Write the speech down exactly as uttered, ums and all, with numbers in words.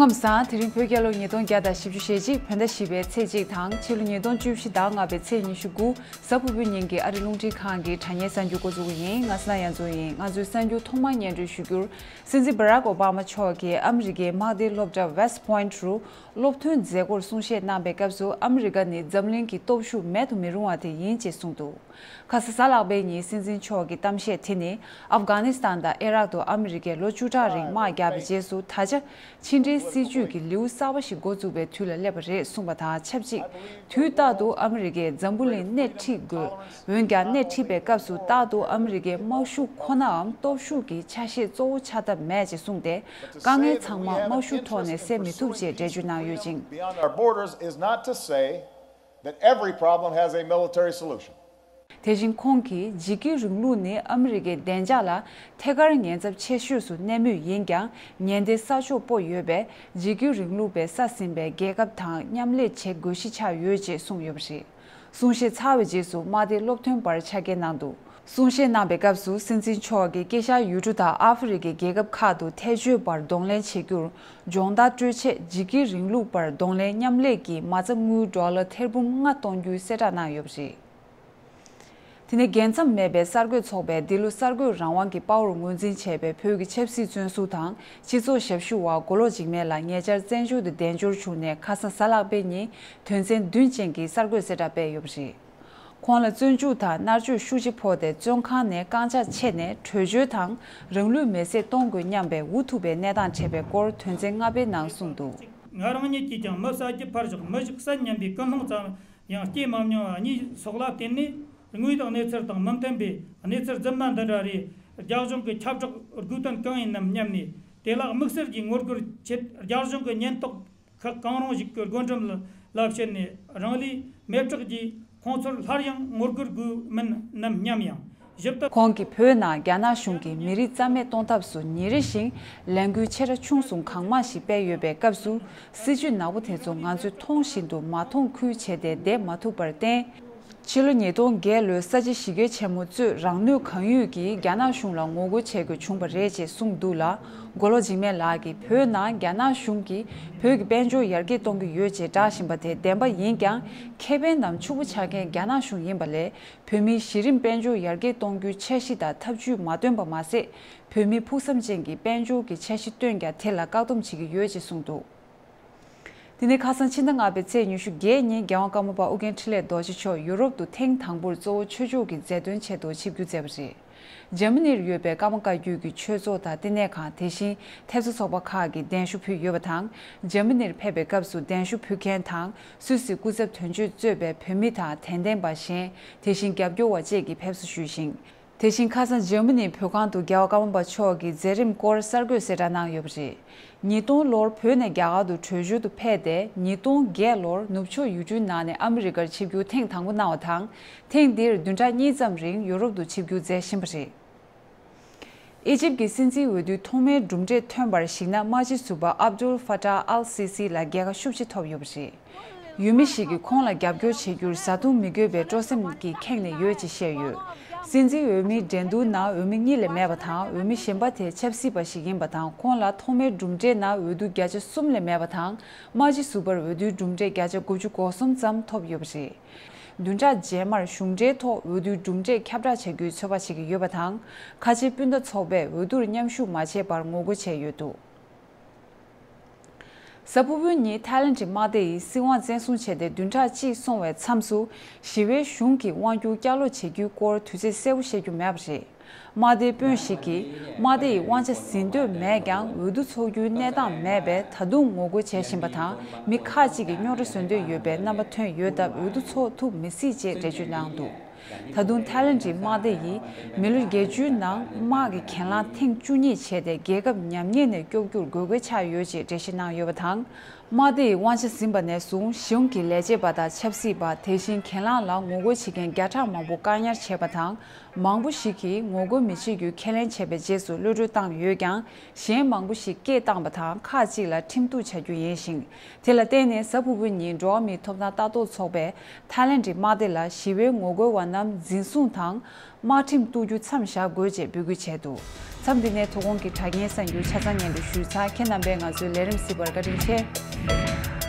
ཁམས་བཟང་། དེ་རིང་བོད་རྒྱལ་ལོ་ཉིས་སྟོང་བརྒྱ་དང་བཞི་བཅུ་ཞེ་གཅིག་བོད་ཟླ་བཞི་པའི་ཚེས་གཅིག་དང་ཕྱི་ལོ་ཉིས་སྟོང་བཅུ་བཞི་ཟླ་ལྔ་པའི་ཚེས་ཉི་ཤུ་དགུ་གཟའ་ཕུར་བུའི་ཉིན་གྱི་ཨ་རི་རླུང་འཕྲིན་ཁང་གི་དྲ་བརྙན་གསར་འགྱུར་འགོ་འཛུགས་ཀྱི་ཡིན། ང་སྣ་ཡང་འཛོམས་ཡིན། ང་ཚོའི་གསར་འགྱུར་ཐོག་མར་སྙན་སྒྲོན་ཞུ་རྒྱུར། སྲིད་འཛིན་བྷ་རག་ཨོ་བྷ་མ་མཆོག་གིས་ཨ་མི་རི་ཀའི་དམག་སྡེའི་སློབ་གྲྭ་West Point རུ་སློབ་ཐོན་མཛད་སྒོར་གསུང་བཤད་གནང་པའི་སྐབས་སུ། ཨ་མི་རི་ཀ་ནི་འཛམ་གླིང་གི་སྟོབས་ཤུགས་མེད་དུ་མི་རུང་བ་དེ་ཡིན་ཅེས་གསུངས་འདུག་ཁ་ས་གཟའ་ལྷག་པའི་ཉིན་སྲིད་འཛིན་མཆོག་གི་གཏམ་བཤད་དེ་ནི་ཨབ་གྷ་ནི་སི་ཐན་དང་ཨེ་རག་ཏུ་ཨ་མི་རི་ཀས་ལོ་བཅུ་ཕྲག་རིང་དམག་བརྒྱབ་པའི་རྗེས་སུ། ད་ཆ་ཕྱི་འབྲེལ་སྲིད་ཇུས་ཀྱི་ལེའུ་གསར་པ་ཞིག་འགོ་བཙུགས་པའི་དུས་ལ་སླེབས་པ་རེད་གསུངས་པ་དང་ཆབས་ཅིག་དུས་རྟག་ཏུ་ཨ་མི་རི་ཀས་འཛམ་བུ་གླིང་སྣེ་ཁྲིད་དགོས། འོན་ཀྱང་སྣེ་ཁྲིད་པའི་སྐབས་སུ་རྟག་ཏུ་ཨ་མི་རི་ཀའི་དམག་ཤུགས་ཁོ་ནའམ་སྟོབས་ཤུགས་ཀྱི་ཆ་ཤས་གཙོ་བོ་ཆགས་ཐབས་མེད་ཅེས་གསུངས་ཏེ། དཀའ་ངལ་ཚང་མ་དམག་ཤུགས་ཐོག་ནས་སེལ་མི་ཐུབ་ཅེས་འགྲེལ་བརྗོད་གནང་ཡོད་ཅིང་། Beyond our borders is not to say that every problem has a military solution. དེ་བཞིན་ཁོང་གིས་འཇིགས་སྐུལ་རིང་ལུགས་ནི་ཨ་མི་རི་ཀའི་བདེ་འཇགས་ལ་ཐད་ཀར་ཉེན་ཚབས་ཆེ་ཤོས་སུ་གནས་མུས་ཡིན་ཀྱང་། ཉེན་བརྡའི་ས་ཕྱོགས་སྤོ་ཡོད་པས། འཇིགས་སྐུལ་རིང་ལུགས་པས་ས་ཟིན་པའི་རྒྱལ་ཁབ་དང་མཉམ་ལས་བྱེད་དགོས་གཞི་ཆགས་ཡོད་ཅེས་གསུངས་ཡོད་པ་རེད། གསུང་བཤད་ཚར་བའི་རྗེས་སུ་དམག་སྡེའི་སློབ་ཐོན་པར་ཆ་རྐྱེན་གནང་འདུག་གསུང་བཤད་གནང་པའི་སྐབས་སུ་སྲིད་འཛིན་མཆོག་གིས་དཀྱིལ་ཤར་ཡུལ་གྲུ་དང་ཨ་ཧྥེ་རི་ཁའི་རྒྱལ་ཁབ་ཁག་ཏུ་ཐལ་སྤྱོད་པར་གདོང་ལེན་བྱེད་རྒྱུར་སྦྱོང་བརྡར་སྤྲོད་ཆེད། འཇིགས་སྐུལ་རིང་ལུགས་པར་གདོང་ལེན་མཉམ་ལས་ཀྱི་མ་རྩ་དངུལ་ཌོ་ལར་ཐེར་འབུམ་ལྔ་གཏོང་རྒྱུའི་གསལ་བསྒྲགས་གནང་ཡོད་པ་རེད། དེ་ནས་རྒྱལ་མཚམས་མེད་པའི་གསར་འགོད་ཚོགས་པས་འདི་ལོ་གསར་འགོད་རང་དབང་གི་དཔའ་བོར་ངོས་འཛིན་བྱས་པའི་བོད་ཀྱི་ཆབ་སྲིད་བཙོན་ཟུར་དང་སྤྱི་ཚོགས་ཞབས་ཞུ་བ་མགོ་ལོག་འཇིགས་མེད་ལགས་ཉེ་ཆར་བཙན་བྱོལ་དུ་གདན་འབྱོར་བྱུང་ནས་ཁ་སང་གཟའ་ལྷག་པའི་ཉིན་དོན་ཚན་བདུན་ཅན་གྱི་གསར་འགོད་གསལ་བསྒྲགས་སྤེལ་ཡོད་པ་རེད། ཁོང་ལ་བཙོན་འཇུག་དང་མནར་གཅོད་ཤུགས་ཆེ་ཕོག་སྟེ་བཙོན་ཁང་ནས་རྐང་ལྕགས་ཆད་ནས་བྲོས་བྱོལ་དང་རང་ལུས་མེར་སྲེག་གཏོང་དགོས་སྙམ་པའི་འུ་ཐུག་པའི་གནས་སྟངས་འཕྲད་པའི་སྐོར་དོན་ཚན་ལྔ་པའི་ནང་གསུངས་འདུག་ང་རང་ཉིད་ཀྱིས་ཀྱང་མི་བསད་རྒྱུ་ཕར་བཞག་མི་ཞིག་བསད་སྙམ་པའི་ཀུན་སློང་ཙམ་ཡང་སྐྱེས་མ་མྱོང་བ་གཉིས་སོགས་ལ་བརྟེན་ནས། དངོས་ཡོད་གནས་ཚུལ་དང་མི་མཐུན་པའི་གནས་ཚུལ་རྫུན་མ་འདི་འདྲ་རེ་རྒྱ་གཞུང་གི་ཁྱབ་བསྒྲགས་དགོས་དོན་གང་ཡིན་ནམ་སྙམ་ནས། དེ་ལ་དམིགས་བསལ་གྱི་ངོ་རྒོལ་ཆེད་རྒྱ་གཞུང་གི་ཉེན་རྟོག་ཁག་གང་རུང་ཞིག་གི་བགོ་འགྲེམས་ལ་ཕྱིན་ནས་རང་ལུས་མེ་སྲེག་རྒྱུས་ཁོང་ཚོར་སླར་ཡང་ངོ་རྒོལ་དགོས་མིན་ནམ་སྙམ་ཡང་། ཞིབ་ཏུ། ཁོང་གིས་བོད་ནང་རྒྱ་ནག་གཞུང་གིས་མི་རིགས་རྩ་མེད་གཏོང་ཐབས་སུ་ཉིན་རེ་བཞིན་ལས་འགུལ་ཆེ་ཕྲ་ཆུང་གསུམ་གང་མང་ཞིག་སྤེལ་ཡོད་པའི་སྐབས་སུ། སྲིད་ཇུས་ནག་པོ་དེ་ཚོ་ང་ཚོས་མཐོང་བཞིན་དུ་མ་མཐོང་ཁུལ་བྱས་ཏེ་བསྡད་མ་ཐུབ་པར་བརྟེན། ཕྱི་ལོ་ཉིས་སྟོང་བརྒྱད་ལོའི་ས་བྱི་ཞི་རྒོལ་ཆེན་མོ་གཙོས་རང་ནུས་གང་ཡོད་ཀྱིས་རྒྱ་ནག་གཞུང་ལ་ངོ་རྒོལ་བྱེད་དགོས་བྱུང་བ་རེད་ཅེས་གསུངས་འདུག་ལ། མགོ་ལོག་འཇིགས་མེད་ལགས་ཀྱིས་བོད་ནང་རྒྱ་ནག་གཞུང་གིས་བོད་ཀྱི་དཔལ་འབྱོར་ཡར་རྒྱས་གཏོང་གི་ཡོད་ཅེས་བསྒྲགས་བཞིན་པ་དེ་བདེན་པ་ཡིན་ཀྱང་། ཁེ་ཕན་དང་ཕྱུག་པོ་ཆགས་མཁན་རྒྱ་ནག་གཞུང་ཡིན་པ་ལས། བོད་མིའི་གཞི་རིམ་དཔལ་འབྱོར་ཡར་རྒྱས་གཏོང་རྒྱུའི་འཆར་གཞི་དང་ཐབས་ཇུས་མ་བཏོན་པ་མ་ཟད། བོད་མིའི་ཕུགས་བསམ་ཅན་གྱི་དཔལ་འབྱོར་གྱི་འཆར་གཞི་བཏོན་ཀྱང་དེ་ལ་བཀག་སྡོམ་བྱེད་ཀྱི་ཡོད་ཅེས་གསུངས་འདུག་དེ་ནས་ཁ་སང་ཕྱི་ཟླ་ལྔ་པའི་ཚེས་ཉི་ཤུ་བརྒྱད་ཉིན་རྒྱལ་དབང་ཀརྨ་པ་ཨོ་རྒྱན་འཕྲིན་ལས་རྡོ་རྗེ་མཆོག་ཡུ་རོབ་ཏུ་ཐེངས་དང་པོར་གཙོ་བོ་ཆོས་ཕྱོགས་ཀྱི་མཛད་དོན་ཆེད་དུ་ཆིབས་བསྒྱུར་མཛད་པ་རེད། འཇར་མ་ནིར་ཡོད་པའི་ཀརྨ་བཀའ་བརྒྱུད་ཀྱི་ཆོས་ཚོགས་དང་བསྟི་གནས་ཁང་། དེ་བཞིན་ཐེབས་གསོ་ཚོགས་པ་ཁག་གིས་གདན་ཞུ་ཕུལ་ཡོད་པ་དང་། འཇར་མ་ནིར་ཕེབས་པའི་སྐབས་སུ་གདན་ཞུ་ཕུལ་མཁན་དང་སུད་སི་སྐུ་ཚབ་དོན་གཅོད་གཙོས་པའི་བོད་མི་དང་དད་ལྡན་པ་གཞན། དེ་བཞིན་རྒྱབ་སྐྱོར་བ་བཅས་ཀྱིས་ཕེབས་བསུ་ཞུས་ཤིང་། དེ་བཞིན་ཁ་སང་འཇར་མ་ནིའི་བོད་ཁང་དུ་རྒྱལ་བ་ཀརྨ་པ་མཆོག་གི་མཛད་རིམ་སྐོར་གསར་འགོད་གསལ་བསྒྲགས་གནང་ཡོད་པ་རེད། ཉིས་སྟོང་ལོར་བོད་ནས་རྒྱ་གར་དུ་བྲོས་བྱོལ་དུ་ཕེབས་ཏེ། ཉིས་སྟོང་བརྒྱད་ལོར་ནུབ་ཕྱོགས་ཡུལ་གྲུའི་ནང་ནས་ཨ་མི་རི་ཀར་ཆིབས་བསྒྱུར་ཐེངས་དང་པོ་གནང་བ་དང་། ཐེངས་འདིར་བདུན་ཕྲག་གཉིས་ཙམ་རིང་ཡུ་རོབ་ཏུ་ཆིབས་བསྒྱུར་མཛད་བཞིན་པ་རེད། ཨི་ཇིབ་ཀྱི་སྲིད་འཛིན་འོས་བསྡུའི་ཐོག་མའི་གྲུབ་འབྲས་ཐོན་པར་གཞིགས་ན། དམག་སྤྱི་ཟུར་པ་ཨབ་ཏུལ་ཧྥ་ཏཱ་ཨལ་སི་སི་ལ་རྒྱལ་ཁ་ཤུགས་ཆེ་ཐོབ་ཡོད་པ་རེད། ཡུལ་མི་ཞིག་གིས་ཁོང་ལ་རྒྱབ་སྐྱོར་བྱེད་རྒྱུར་བཟའ་བཏུང་མི་དགོས་པའི་སྤྲོ་སེམས་ཀྱིས་ཁེངས་ནས་ཡོད་ཅེས་བཤད་ཡོད། སྲིད་འཛིན་འོས་མིའི་འགྲན་བསྡུར་ནང་འོས་མི་གཉིས་ལས་མེད་པ་དང་། འོས་མི་གཞན་པ་དེ་ཆབ་སྲིད་པ་ཞིག་ཡིན་པ་དང་། ཁོང་ལ་ཐོག་མའི་གྲུབ་འབྲས་ནང་འོས་བསྡུ་བརྒྱ་ཆ་གསུམ་ལས་མེད་པ་དང་། དམག་སྤྱི་ཟུར་པར་འོས་བསྡུའི་གྲུབ་འབྲས་བརྒྱ་ཆ་དགུ་བཅུ་གོ་གསུམ་ཙམ་ཐོབ་ཡོད་པ་རེད། བདུན་ཕྲག་རྗེས་མར་གཞུང་འབྲེལ་ཐོག་འོས་བསྡུའི་གྲུབ་འབྲས་ཁྱབ་བསྒྲགས་བྱ་རྒྱུའི་ཚོད་དཔག་བྱེད་ཀྱི་ཡོད་པ་དང་། ཁ་ཆེ་སྤུན་ཟླ་ཚོགས་པས་འོས་བསྡུར་མཉམ་ཞུགས་མ་བྱས་པར་ངོ་རྒོལ་བྱས་ཡོད་འདུག་གཟའ་ཕུར་བུའི་ཉིན་ཐའི་ལེན་ཌི་དམག་སྡེ་ཡིས་སྲིད་དབང་བཙན་བཟུང་བྱས་ཏེ་བདུན་ཕྲག་གཅིག་སོང་བའི་མཚམས་སུ། ཞི་བའི་གཞུང་གིས་དབང་སྒྱུར་བསྐྱར་ལོག་བྱེད་རྒྱུའི་སྐོར་དུས་ཚོད་གསལ་པོ་བཤད་རྒྱུ་མེད་པ་རེད། དམག་སྡེའི་དཔོན་ཞིག་གིས། དམག་སྡེ་ཡི་དབང་ཆ་ཟིན་འདོད་མེད་ཀྱང་། འོས་བསྡུ་འཚོགས་རྒྱུའི་གནས་སྟངས་མེད་པས་ད་དུང་ངོ་རྒོལ་བྱེད་བཞིན་པ་དང་། མི་ཁག་ཅིག་གིས་རྙོག་དྲ་བཟོ་འདོད་ཡོད་པའི་རྣམ་པ་ཐོན་ཡོད་སྟབས། འོས་བསྡུ་འཚོགས་ཐུབ་མི་སྲིད་ཅེས་འགྲེལ་བརྗོད་གནང་འདུག་ད་དུང་ཐའི་ལེན་ཌིའི་དམག་སྡེ་ཡིས་མི་ལོ་བརྒྱད་ཅུའི་ནང་དམག་གི་གྱེན་ལངས་ཐེངས་བཅུ་གཉིས་བྱས་ཏེ། རྒྱལ་ཁབ་ཉམས་ཉེས་ནས་སྐྱོབ་རྒྱུར་དགོས་མཁོ་ཆགས་ཡོད་ཅེས་འགྲེལ་བཤད་གནང་ཡོད་པ་དང་། དམག་སྡེ་ཡི་དབང་ཆ་ཟིན་པ་ནས་བཟུང་། གཞུང་གི་ལས་བྱེད་པ་དང་ཆབ་སྲིད་པ། དེ་བཞིན་གྱེན་ལངས་ལ་ངོ་རྒོལ་བྱེད་མཁན་བརྒྱ་ཕྲག་མང་པོ་བཀག་ཉར་བྱས་པ་དང་། མང་པོ་ཞིག་གིས་ངོ་རྒོལ་མི་བྱེད་རྒྱུའི་ཁས་ལེན་བྱས་པའི་རྗེས་སུ་གློད་གྲོལ་བཏང་ཡོད་ཀྱང་། གཞན་མང་པོ་ཞིག་སྐད་བཏང་པ་དང་། ཁག་ཅིག་ལ་ཁྲིམས་གཏུག་བྱ་རྒྱུ་ཡིན་ཞིང་། དེ་ལ་བརྟེན་ནས་གཟའ་ཕུར་བུ་ཉིན་འགྲོ་བ་མིའི་ཐོབ་ཐང་ལྟ་རྟོག་ཚོགས་པས་ཐའི་ལེན་ཌིའི་དམག་སྡེ་ལ་ཞི་བའི་ངོ་རྒོལ་བ་རྣམས་འཛིན་བཟུང་དང་ དམག་ཁྲིམས་གཏུག་རྒྱུ་མཚམས་བཞག་དགོས་ཅེས་འབོད་སྐུལ་བྱས་འདུག་མཚམས་འདི་ནས་དོ་དགོང་གི་དྲ་རྒྱའི་གསར་འགྱུར་ཆ་ཚང་སྙན་དུ་ཞུས་ཚར། ཁྱེད་རྣམ་པས་ང་ཚོའི་ལས་རིམ་གཟིགས་པར་བཀའ་དྲིན་ཆེ།